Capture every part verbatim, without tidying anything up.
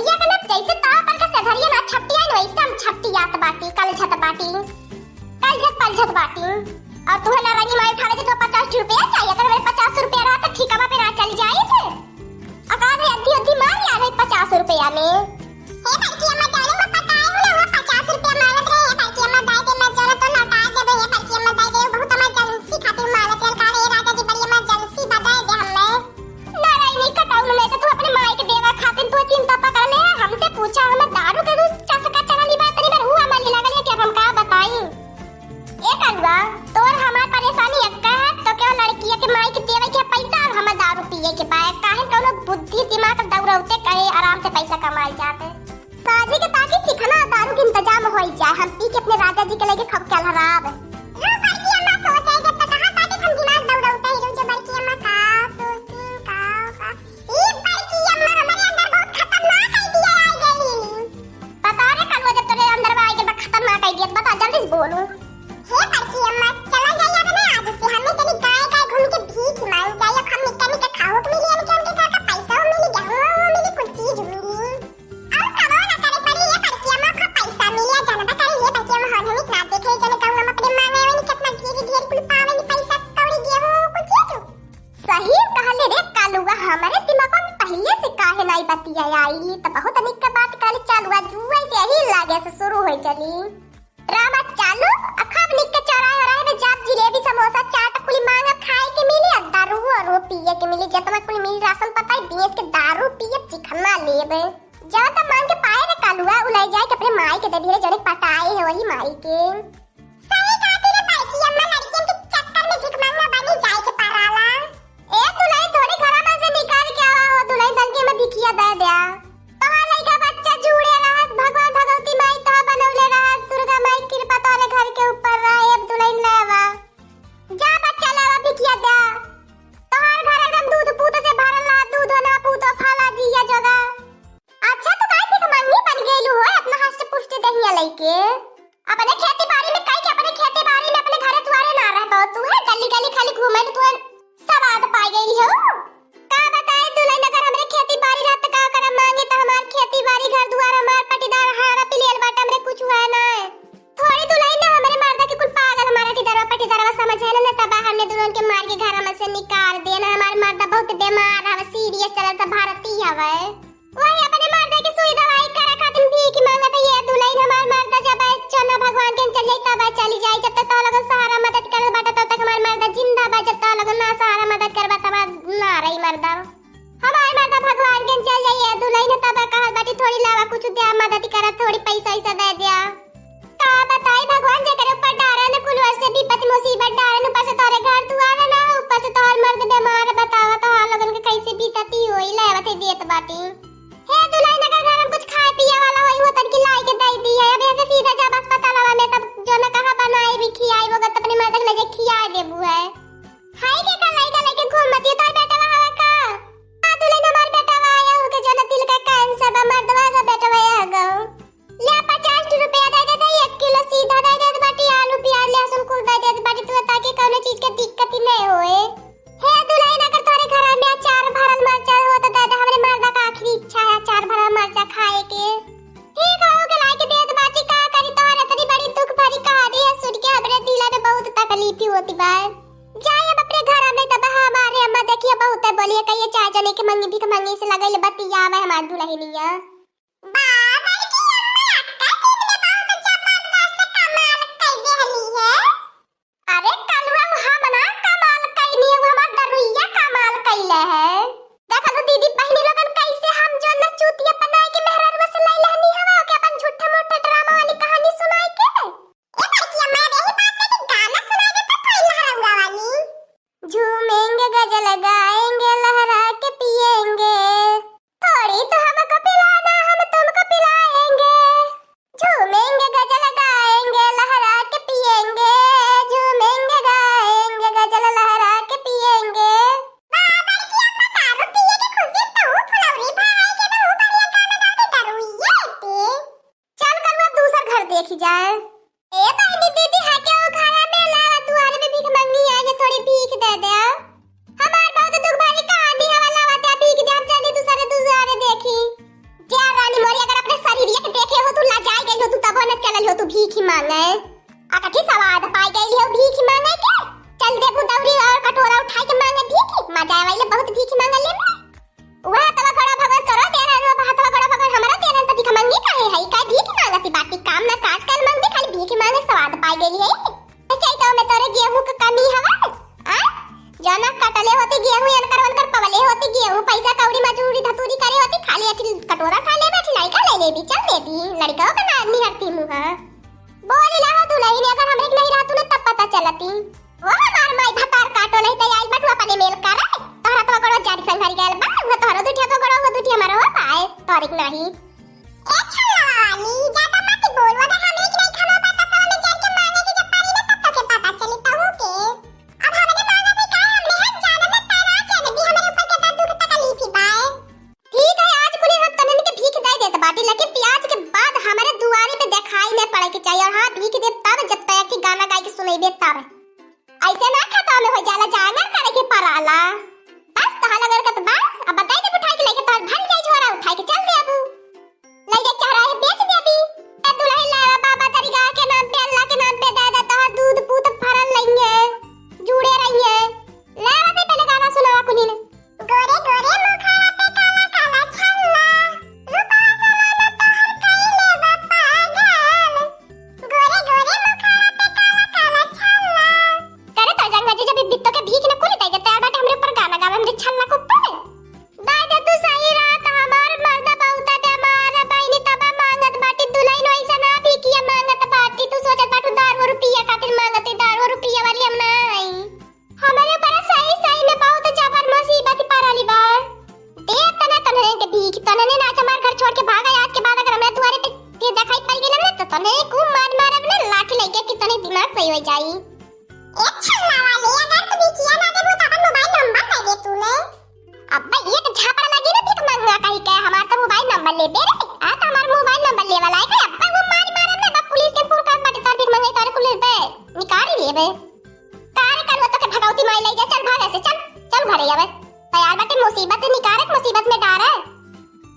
भैया का ना जैसे ताव पर के सेधरिया ना छपटी आई ना, वैसे हम छपटी जात बाटी, कलझत बाटी, कलझत पलझत बाटी। और तू है ना रंगी माई उठावे दे तो पचास रुपया चाहिए, अगर मेरे पचास रुपया रहा तो ठिकावा पे ना चल जाई थे। और कहा थे अद्धी अद्धी मार लिया रे पचास रुपया में। हे बड़की अम्मा, जाने में पता है ना, वो पचास रुपया मांगत रहे, हे बड़की अम्मा, दाई दे, मैं जरा तो लौटा देबे, हे बड़की अम्मा, दाई दे, बहुत emergency खातिर मांगत रहे, कहा रे राजा जी, बड़ी emergency बा, दे दे हमें। नारायणी कटाऊ में तो तू अपने माई के देवा खातिर तू चिंता पकड़ ले, हमसे पूछा, हमें दारू के दूध चसका चढ़ली बा, तनी बार हुआ माली लागल है कि अब हम का बताई। ए कलुआ, तोर हमार परेशानी एक्का है, तो क्या लड़किया के माई के देवे के पैसा और हमें दारू पिए के बा, काहे कौनो बुद्धि दिमाग दौड़ौते कहे आराम से पैसा कमाए जाते। साझी के ताकि चिखना दारू के इंतजाम होई जाए, हम पी के अपने राजा जी के लगे खूब के लहराब। रो बड़की अम्मा सोचे जब तक कहाँ ताकि हम दिमाग दौड़ौते ही रुक जो बड़की अम्मा का सोची का का। ई बड़की अम्मा हमरे अंदर बहुत खतरनाक idea आ गई। बता रे कलुआ, जब तोरे अंदर में आइगे बा खतरनाक idea, बता जल्दी से बोलू। हे बड़की अम्मा, चला जाइए ना आज से, हमें तनी गाय गाय घूम के भीख मांग जाइए, हम निक्का निक्का खाओ के मिली, हमके हमके घर का पैसा मिली, गेहूं मिली, कुल चीज मिली। और कबो ना करे पड़ी ये बड़की अम्मा, खूब पैसा मिली, जानबा करे ये बड़की अम्मा, हम निक ना देखे, जने गाँव में अपने मांगे वाली कितना ढेर ढेर कुल पावे नी पैसा कौड़ी गेहूं कुल चीज। सही कहले रे कालुआ, हमरे दिमाग में पहले से काहे नाई बतिया आई, तो बहुत निक के बात कहले। चालुआ जुए से ही लागे से शुरू हो चली। ड्रामा चालू। अखब निक के चौराहे औराहे में जाब, जिलेबी समोसा चाट कुली मांगब खाए के मिली, आ दारू और पिए के मिली, जितना कुली मिली राशन पताई बेच के दारू पिए चिखना लेबे। जब तक मांग के पाए रे कालुआ, उलाई जाए के अपने माई के दे दिए, जने पटाए है वही माई के। सही कहती रे बड़की अम्मा, लड़कियन के चक्कर में भिखमंगा बनी जाए के पड़ाला। ए दुलही, थोड़ी घरा में से निकाल के आवा हो दुलही, तनके में भिखिया दे द्या। तोहार लइका बच्चा जुड़े रहत, भगवान भगवती माई तोहा बनौले रहत, दुर्गा माई कृपा तोहरे घर के ऊपर रहे, ए दुलही ले आवा। जा बच्चा ले आवा, भिखिया द्या। तोहार घर एकदम दूध पूत से भरल रहा, दूध ना पूत फला जिया जगह। अच्छा, तू काहे भिखमंगी बन गइलू हो, अपना हष्ट पुष्ट देहिया लइके? अपने खेती बाड़ी में काहे के अपने खेती बाड़ी में अपने घरे दुआरे ना रह पाओ, तू है गली गली खाली घूमे, तू है सवाद पाई गई हो। का बताए दुलही, अगर हमरे खेती बाड़ी रहत त का करब, मांगे त हमार खेती बाड़ी घर दुआर हमार पटीदार हारा पिलियल बाटे, हमरे कुछ हुआ ना है। थोड़ी दुलही ना हमरे मर्दा के कुल पागल हमारा टीदरवा पटीदरवा समझे ना, ना तब हमने दुल्हन के मार के घर में से निकाल देना। हमार मर्दा बहुत बीमार हवे, सीरियस चलत भर्ती हवे। वही अपने मर्दा के सुई दवाई करे खातिर भीख मांगत है ये दुलही। हमार मर्दा जब चना भगवान के चल जाई तब चली जाई, जब तक तो लोग सहारा मदद करत बाटे तब तक हमार मर्दा जिंदा बा, जब तो लोग ना सहारा मदद करबा तब ना रही मर्दा। हमार मर्दा भगवान के चल जाई ये दुलही, तब कहत बाटी थोड़ी लावा कुछ द्या मदद करत, थोड़ी पैसा वैसा दे द्या। का बताई भगवान, जेकरे ऊपर डारन कुल ओर से विपत मुसीबत डारन, ऊपर से तोरे घर दुआर ना, ऊपर से तोहर मर्द बीमार, बतावा तोहर लोगन के कैसे बीतती होई, लावत है देत बाटी। हे दुलही, अगर घर में कुछ खाए पिए वाला होई हो तनकी लाई के दे दी है, अब यहाँ से सीधा जाब अस्पतालवा में, तब जो ना कहा बनाई भी खियाई वो गत अपने मर्द के लगे खिया देबू है। हाय के का लइका लेके घूमती है, तोर बेटवा हवा का? आ दुलही, हमार बेटवा आया हो के जो ना दिल का कैंसर बा, मर्दवा का बेटवा आ गो। ले पचास रुपया दे दे, एक किलो सीधा दे दे बाटी, आलू, प्याज, लहसुन कुल दे दे बाटी, तू ताकि कौनो चीज के दिक्कत ही नहीं होए। हे दुलही, अगर तोरे घर में अचार भरल मरचा हो तो दे दे, हमरे मर्दा का आखिरी इच्छा है अचार भरल मरचा खाए के। ठीक हो के लाके देत बाटी, का करी तोहर इतनी बड़ी दुख भरी कहानी है, सुन के हमरे दिल में बहुत तकलीफ ही होती बा। जाए अब अपने घर में, तब हमारे अम्मा देखिए बहुत है बोलिए, कहिए चाहे जने के मंगी भिखमंगी से लगल बतियावे हमार दुलहिनिया। बा, बड़की अम्मा, अक्का दिन में बहुत जबरदस्त कमाल कई देहली है। अरे कलुआ, हम ना कमाल कइनी, वो हमार दरुइया कमाल कइले है। देखलू दीदी, बहिनी लोगन, कैसे हम जो न चूतिया बनाए के मेहरारुआ से लाई लहनी हवा, ओके अपन झूठा मूठा ड्रामा वाली कहानी सुनाए के। ए बड़की अम्मा, यही बात पे कि गाना सुनाए दे तो कोई लहरौरा वाली। झूमेंगे गजल गाएंगे लहरा के पिएंगे। थोड़ी तो हमको पिलाना, हम तुमको पिलाएंगे। झूमेंगे गजल गाएंगे लहरा के पिएंगे, झूमेंगे गाएंगे गजल लहरा के पिएंगे। बा, बड़की अम्मा, दारू पिए के खुशी तू फुलौरी भराए के तो बढ़िया गाना गा दे दारू ये पे। चल कलुआ, दूसर घर देखी जाए। ए बहिनी दीदी, हटे हो घरा में, लावा दुआरे में भीख मंगी आए, थोड़ी भीख दे दे। हमार बहुत दुख भरी कहानी हवा, लावा ते भीख दे, हम चली दूसरे दुआरे देखी। जा रानी हो तू भीख मांगे। आ कथी सवाद पाई गई हो भीख मांगे के? चल देबू दौरी और कटोरा उठाई के मांगे भीख। मजा आवे ले बहुत भीख मांगे ले में। वह हथवा गोड़ा भगवान तोरो दे रहन, वह हथवा गोड़ा भगवान हमरा दे रहन, त भीख मांगी काहे है? का भीख मांगती बाटी? काम ना काज कर मांगती, खाली भीख मांगे सवाद पाई गई है। चैतवा में तोरे गेहूं के कमी हवा? आ? जौना कटले होती गेहूं, एनकर ओनकर पवले होती गेहूं, पैसा कौड़ी मजूरी धतूरी करे होती, खाली अथी कटोरा उठा लेबे, अथी लड़का ले लेबी, चल देबी, लड़का के ना निहरती मुहा। बोली ना हो दुलहिन, अगर हमरे के नहीं रहतू ना तब पता चलती। ओ हमार माई भतार काटो नहीं त आई बटुआ पले मेल करे, तोहरा तो गोड़ो जारी संघरी गैल बा, वो तोहरो दुठिया तो गोड़ो, वो दुठिया मारो हो पाए, तोहरे के नहीं। ए छल्ला वाली, ज्यादा मत बोल, अगर हमरे के नहीं खाना पता तो हमें जर के मांगे के जब पारी में तब तो के पता चली तहू के। अब हमरे मांगत है का, हमरे हक जाने में पैरा जाने भी हमरे ऊपर के दर्द दुख तकलीफ ही बाए। ठीक है, आज कुली हम तनन के भीख दे देत बाटी, लेकिन प्याज के बाद हमरे दुआरे पे देखाई न पड़े के चाहिए। और हाँ, भीख देब तब जब तैयार की गाना गाई के सुनैबे तब। ऐसे ना खाता में हो जाला, जांगर करे के पराला। बस तोहार लगन का तो बस, अब बताई दे उठाई के लेके तोहार भर जाई झोरा उठाई के चल दे अबू। ले जा चौराहे बेच देबी। ए दुलहिन लावा बाबा तरी गाय के नाम पे, अल्लाह के नाम पे दे दे, तोहार दूध पूत फरल रहिए, जुड़े रहिए। लावा दे पहले गाना सुनावा कुलीन। गोरे गोरे मुखड़ा पे काला काला छल्ला, रूपवा जमाना तोहर कइले बा पागल। गोरे गोरे मुखड़ा पे काला काला छल्ला। करे तो जंगा जी जब बित्तो के भीख न कुली दे देते, आ बाटे हमरे ऊपर गाना गावे, हमरे छल्ला के ऊपर। दादा तू सही रात हमार मर्दा बहुता बेमार है, बहिनी तबे मांगत बाटी दुलहिन, वैसे ना भीखिया मांगत बाटी, तू सोचत बाटू दारू रुपया खातिर मांगती, दारू रुपया वाली हम ना आई। हमरे ऊपर सही सही में बहुत जबर मुसीबत पड़ली बा। दे तना तनने के भीख, तनने ना हमार घर छोड़ के भागा, आज के बाद अगर हमरा दुआरे पे के देखाई पड़ गेल ना तो तने को मार मारब ना लाठी लेके कि तने दिमाग सही हो जाई। ए छल्ला वाले, अगर तू भीखिया ना देबू तो अपन मोबाइल नंबर दे दे तू ले। अब्बे एक झापड़ लगी ना भीख मंगा कही के, हमार तो मोबाइल नंबर लेबे रे। आ तो हमार मोबाइल नंबर लेवला है के अब्बे वो मार मारब ना, बा पुलिस के फोन कर बाटे तोर भीख मंगाई तोरे कुल बे निकाल ही लेबे। का रे कलुआ तोके भगौती माई लई जा, चल भाग ऐसे, चल, चल घरे आवे। तैयार बाटे मुसीबत निकारे, मुसीबत में डारे।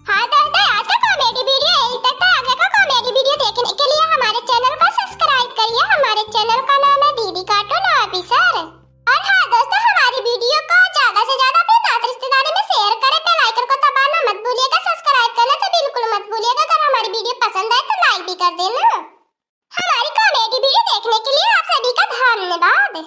हाँ दोस्तों, आज का कॉमेडी वीडियो यही तक था। आगे का कॉमेडी वीडियो देखने के लिए हमारे चैनल को सब्सक्राइब करिए। हमारे चैनल का नाम है दीदी कार्टून ऑफिसर। और हाँ दोस्तों, हमारी वीडियो को ज्यादा से ज्यादा अपने नात रिश्तेदारों में शेयर करें, बेल आइकन को दबाना मत भूलिएगा, सब्सक्राइब करना तो बिल्कुल मत भूलिएगा। अगर हमारी वीडियो पसंद आए तो लाइक भी कर देना। हमारी कॉमेडी वीडियो देखने के लिए आप सभी का धन्यवाद।